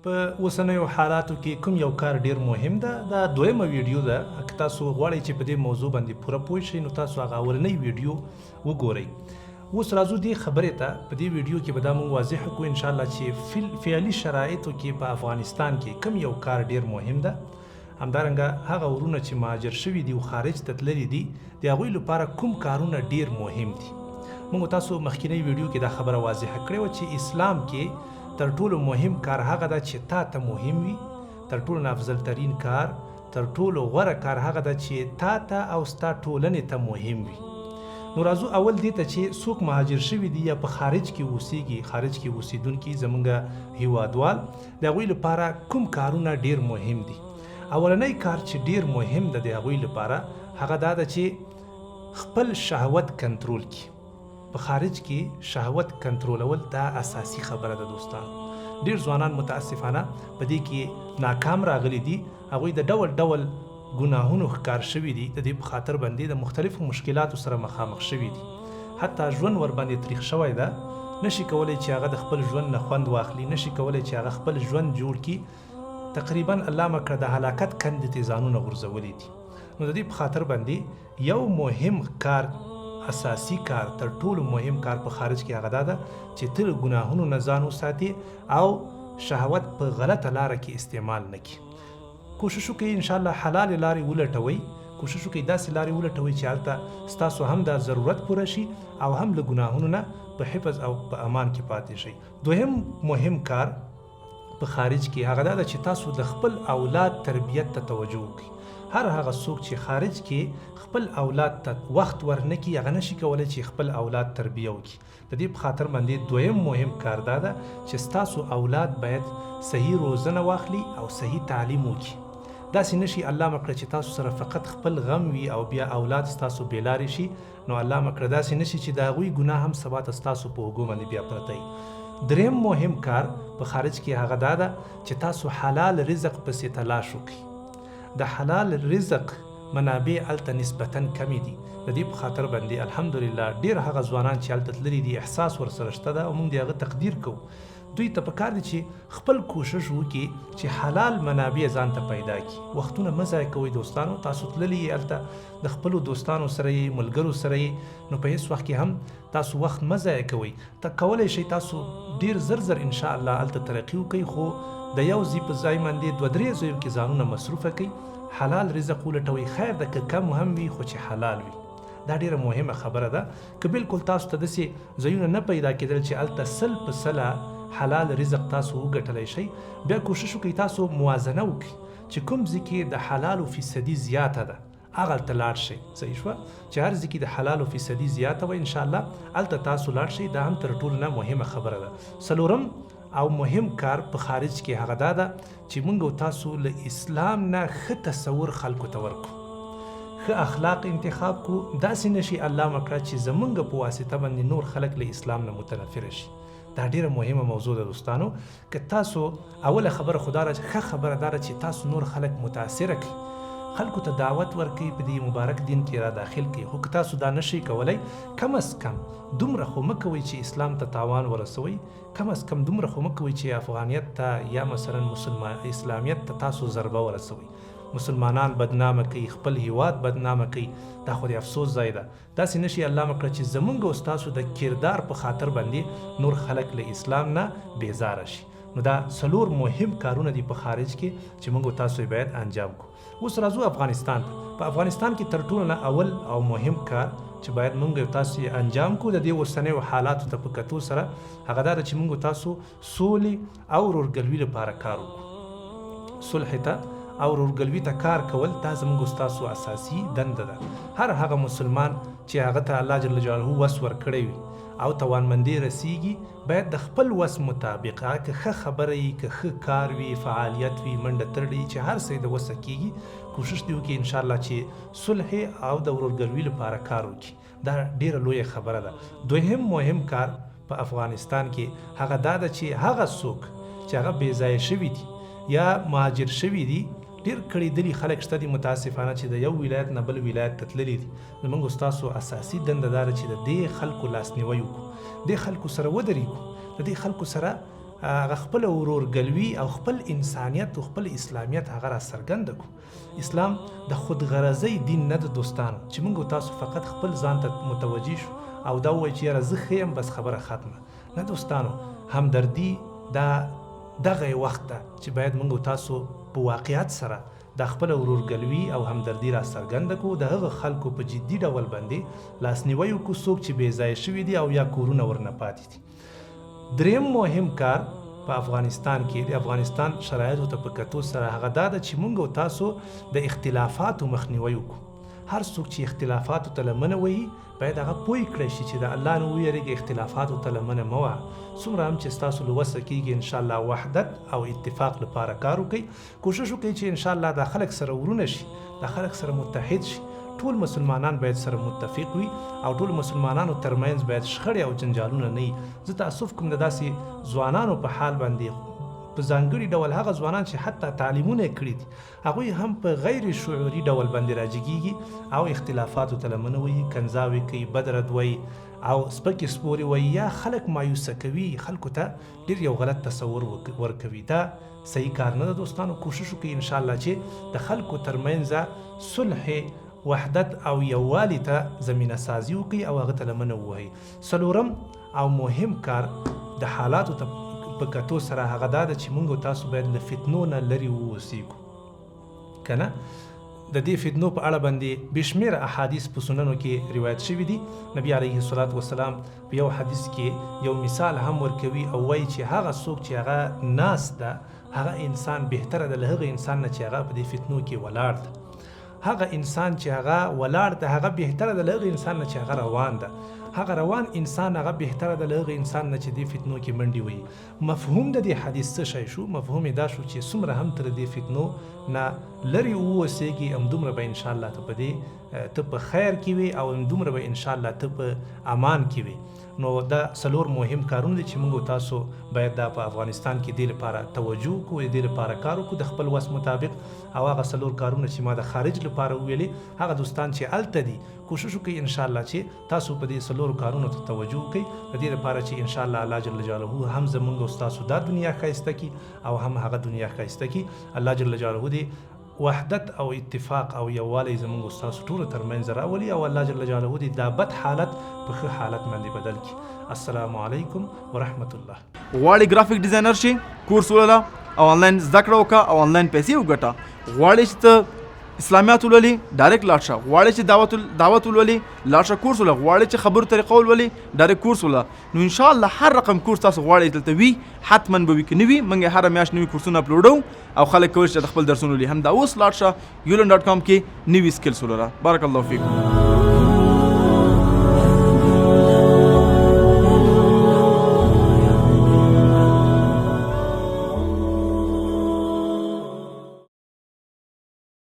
په اوسنیو حالاتو کې کوم یو کار ډیر مهم ده؟ دا دویمه ویډیو ده. که تاسو غواړئ چې په دې موضوع باندې پوره پوه شئ، نو تاسو هغه اولنۍ ویډیو وګورئ. اوس راځو دې خبرې ته. په دې ویډیو کې به دا موږ واضح کړو ان شاء الله چې فعلي شرایطو کې په افغانستان کې کوم یو کار ډیر مهم ده. همدارنګه هغه ورونه چې مهاجر شوي دي او خارج ته تللي دي، د هغوی لپاره کوم کارونه ډیر مهم دي. موږ تاسو مخکینۍ ویډیو کې دا خبره واضحه کړې وه چې اسلام کې تر ټولو مهم کار هغه ده چې تا ته مهم وي. تر ټولو نه افضل ترین کار، تر ټولو غوره کار هغه ده چې تا ته او ستا ټولنې ته مهم وي. نو راځو اول دې ته چې څوک مهاجر شوي دي یا په خارج کې اوسیږي، خارج کې اوسیدونکي زمونږ هیوادوال، د هغوی لپاره کوم کارونه ډیر مهم دي. اولنی کار چې ډیر مهم ده د هغوی لپاره، هغه دا ده چې خپل شهوت کنترول کړي. په خارج کې شهوت کنترولول دا اساسي خبره ده دوستانو. ډیر ځوانان متاسفانه په دې کې ناکام راغلي دي. هغوی د ډول ډول ګناهونو ښکار شوي دي، د دې په خاطر باندې د مختلفو مشکلاتو سره مخامخ شوي دي، حتی ژوند ورباندې تریخ شوی ده. نشي کولی چې هغه د خپل ژوند نه خوند واخلي، نشي کولی چې هغه خپل ژوند جوړ کړي. تقریبا الله مکړه د هلاکت کندې ته ځانونه غورځولي دي. نو د دې په خاطر باندې یو مهم کار، اساسي کار، تر ټولو مهم کار په خارج کې هغه دا ده چې ته له ګناهونو نه ځان وساتې او شهوت په غلطه لاره کې استعمال نه کړې. کوشش وکړئ ان شاء الله حلالې لارې ولټوئ. کوشش وکړئ داسې لارې ولټوئ چې هلته ستاسو هم دا ضرورت پوره شي او هم له ګناهونو نه په حفظ او په امان کې پاتې شئ. دوهم مهم کار په خارج کې هغه دا ده چې تاسو د خپل اولاد تربیت ته توجه وکړئ. هر هغه څوک چې خارج کې خپل اولاد ته وخت ورنکړي، هغه نشي کولی چې خپل اولاد تربیه وکړي. د دې په خاطر باندې دویم مهم کار دا ده چې ستاسو اولاد باید صحیح روزنه واخلي او صحیح تعلیم وکړي. داسې نشي الله مکړه چې تاسو سره فقط خپل غم وي او بیا اولاد ستاسو بې لارې شي. نو الله مکړه داسې نشي چې د هغوی ګناه هم سبا ته ستاسو په اوږو باندې بیا پرته وي. دریم مهم کار په خارج کې هغه دا ده چې تاسو حلال رزق پسې تلاش وکړئ. د حلال رزق منابع هلته نسبتا کمې دي. د دې په خاطر باندې الحمدلله ډېر هغه ځوانان چې هلته تللي دي احساس ورسره شته ده او موږ د هغه تقدیر کوو. دوی ته پکار دي چې خپل کوشش وکړي چې حلال منابع ځان ته پیدا کړي. وختونه مه ضایع کوئ دوستانو. تاسو تللي یې، هلته د خپلو دوستانو سره یې، ملګرو سره یې، نو په هیڅ وخت کې هم تاسو وخت مه ضایع کوئ. ته کولی شئ تاسو ډیر زر زر ان شاء الله هلته ترقي وکړئ، خو د یو ځای په ځای باندې دوه درې ځایو کې ځانونه مصروفه کړئ. حلال رزق ولټوئ، خیر ده که کم هم وي خو چې حلال وي. دا ډیره مهمه خبره ده. که بالکل تاسو ته داسې ځایونه نه پیدا کېدل چې هلته 100% حلال رزق تاسو وګټلی شئ، بیا کوشش وکړئ تاسو موازنه وکړئ چې کوم ځای کې د حلالو فیصدي زیاته ده هغلته لاړ شئ. صحیح شوه؟ چې هر ځای کې د حلالو فیصدي زیاته وه، انشاءالله هلته تاسو لاړ شئ. دا هم تر ټولو نه مهمه خبره ده. څلورم او مهم کار په خارج کې هغه دا ده چې موږ او تاسو له اسلام نه ښه تصور خلکو ته ورکړو، ښه اخلاق انتخاب کو. داسې نشي الله مکړه چې زمونږ په واسطه باندې نور خلک له اسلام نه متنفر شي. دا ډیره مهمه موضوع ده دوستانو. که تاسو اوله خبره خو دا ده، ښه خبره دا ده چې تاسو نور خلک متاثره کړئ، خلکو ته دعوت ورکړئ، په دې مبارک دین کې را داخل کړئ. خو که تاسو دا نشئ کولی، کم از کم دومره خو مه کوئ چې اسلام ته تاوان ورسوئ. کم از کم دومره خو مه کوئ چې افغانیت ته یا مثلا مسلمان اسلامیت ته تاسو ضربه ورسوئ، مسلمانان بدنامه کوي، خپل هیواد بدنامه کوي. دا خو د افسوس ځای ده. داسې نشي الله مکړه چې زمونږ او ستاسو د کردار په خاطر باندې نور خلک له اسلام نه بیزاره شي. نو دا څلور مهم کارونه دي په خارج کې چې موږ او تاسو یې باید انجام کړو. اوس راځو افغانستان ته. په افغانستان کې تر ټولو نه اول او مهم کار چې باید موږ او تاسو یې انجام کړو د دې اوسنیو حالاتو ته په کتو سره، هغه دا ده چې موږ او تاسو سولې او ورورګلوي لپاره کار وکړو. صلح ته او ورورګلوي ته کار کول دا زموږ او ستاسو اساسي دنده ده. هر هغه مسلمان چې هغه ته الله جل جلاله وس ورکړی وي او توانمندې رسیږي، باید د خپل وس مطابق، هغه که ښه خبره وي، که ښه کار وي، فعالیت وي، منډه ترړي، چې هر څه یې د وسه کیږي، کوشش دې وکړي ان شاء الله چې صلح او د ورورګلوي لپاره کار وکړي. دا ډیره لویه خبره ده. دوهم مهم کار په افغانستان کې هغه دا ده چې هغه څوک چې هغه بې ځایه شوي دي یا مهاجر شوي دي، ډیر کړېدلي خلک شته دي متاسفانه چې د یو ولایت نه بل ولایت ته تللي دي. زمونږ او ستاسو اساسي دنده دا ده چې د دې خلکو لاسنیوی وکړو، دې خلکو سره ودرېږو، د دې خلکو سره هغه خپل ورورګلوي او خپل انسانیت او خپل اسلامیت هغه را څرګند کو. اسلام د خودغرضۍ دین نه د دوستانو، چې موږ تاسو فقط خپل ځان ته متوجه شو او دا ووایو چې یاره زه ښه یم بس خبره ختمه. نه دوستانو، همدردي دا دغه وخت ده چې باید موږ تاسو په واقعیت سره دا خپل ورورګلوي او همدردي را څرګنده کړو، د هغه خلکو په جدي ډول باندې لاسنیوی وکړو څوک چې بې ځایه شوي دي او یا کورونه ورنه پاتې دي. دریم مهم کار په افغانستان کې د افغانستان شرایطو ته په کتو سره هغه دا ده چې موږ او تاسو د اختلافاتو مخنیوی وکړو. هر څوک چې اختلافاتو ته لمنه وهي باید هغه پوه کړی شي چې د الله نه وویریږي، اختلافاتو ته لمنه مه وهه. څومره هم چې ستاسو له وسه کېږي انشاءالله وحدت او اتفاق لپاره کار وکړئ. کوشش وکړئ چې انشاءالله دا خلک سره ورونه شي، دا خلک سره متحد شي. ټول مسلمانان باید سره متفق وي او ټول مسلمانانو ترمنځ باید شخړې او جنجالونه نه وي. زه تاسف کوم د داسې ځوانانو په حال باندې، په ځانګړي ډول هغه ځوانان چې حتی تعلیمونه یې کړي دي، هغوی هم په غیر شعوري ډول باندې راجګیږي او اختلافاتو ته لمنه وهي، کنځاوې کوي، بد رد وایي او سپکې سپورې وایي یا خلک مایوسه کوي، خلکو ته ډېر یو غلط تصور ورکوي. دا صحیح کار نه ده دوستانو. کوشش وکړئ انشاءالله چې د خلکو ترمنځ صلح، وحدت او یووالي ته زمینه سازي وکړئ او هغه ته لمنه ووهئ. څلورم او مهم کار د حالاتو ته په کتو سره هغه دا ده چې موږ تاسو باید له فتنو نه لرې واوسیږو. که نه د دې فتنو په اړه باندې بې شمېره احادیث په سننو کې روایت شوي دي. نبی علیه الصلاة والسلام په یو حدیث کې یو مثال هم ورکوي او وایي چې هغه څوک چې هغه ناست ده هغه انسان بهتره ده له هغه انسان نه چې هغه په دې فتنو کې ولاړ ده. هغه انسان چې هغه ولاړ ده هغه بهتره ده له هغه انسان نه چې هغه روان ده. هغه روان انسان هغه بهتره ده له هغه انسان نه چې دې فتنو کې منډې وهي. مفهوم د دې حدیث څه شی شو؟ مفهوم یې دا شو چې څومره هم تر دې فتنو نه لرې ووسېږي همدومره به انشاءالله ته په دې ته په خیر کې وې او همدومره به انشاءالله ته په امان کې وې. نو دا څلور مهم کارونه دي چې موږ تاسو باید دا په افغانستان کې دې لپاره توجه وکړو، دې لپاره کار وکړو د خپل وس مطابق. او هغه څلور کارونه چې ما د خارج لپاره وویلې، هغه دوستان چې هلته دي کوشش وکړئ انشاءالله چې تاسو په دې څلورو کارونو ته توجه وکړئ، د دې لپاره چې انشاءالله الله جل جلاله هم زمونږ او ستاسو دا دنیا ښایسته کړي او هم هغه دنیا ښایسته کړي. الله جل جلاله دې وحدت او اتفاق او یووالی زمونږ او ستاسو ټولو ترمنځ راولي او الله جل جلاله دې دا بد حالت په ښه حالت باندې بدل کړي. السلام علیکم ورحمت الله. غواړې ګرافیک ډیزاینر شې؟ کورس ولوله او آنلاین زده کړه وکړه او آنلاین پیسې وګټه. غواړې چې ته اسلامیات ولولې؟ ډایرکټ لاړ شه. غواړې چې دعوت ولولې؟ لاړ شه کورس ولوله. غواړې چې خبرو طریقه ولولې؟ ډایرکټ کورس ولوله. نو انشاءالله هر رقم کورس تاسو غواړئ دلته وي، حتما به وي که نه وي. موږ هره میاشت نوي کورسونه اپلوډو او خلک کولی شي چې د خپل درسونه ولولي. همدا اوس لاړ شه یولن.com کې نوي سکلز ولوله. بارک الله فیکم.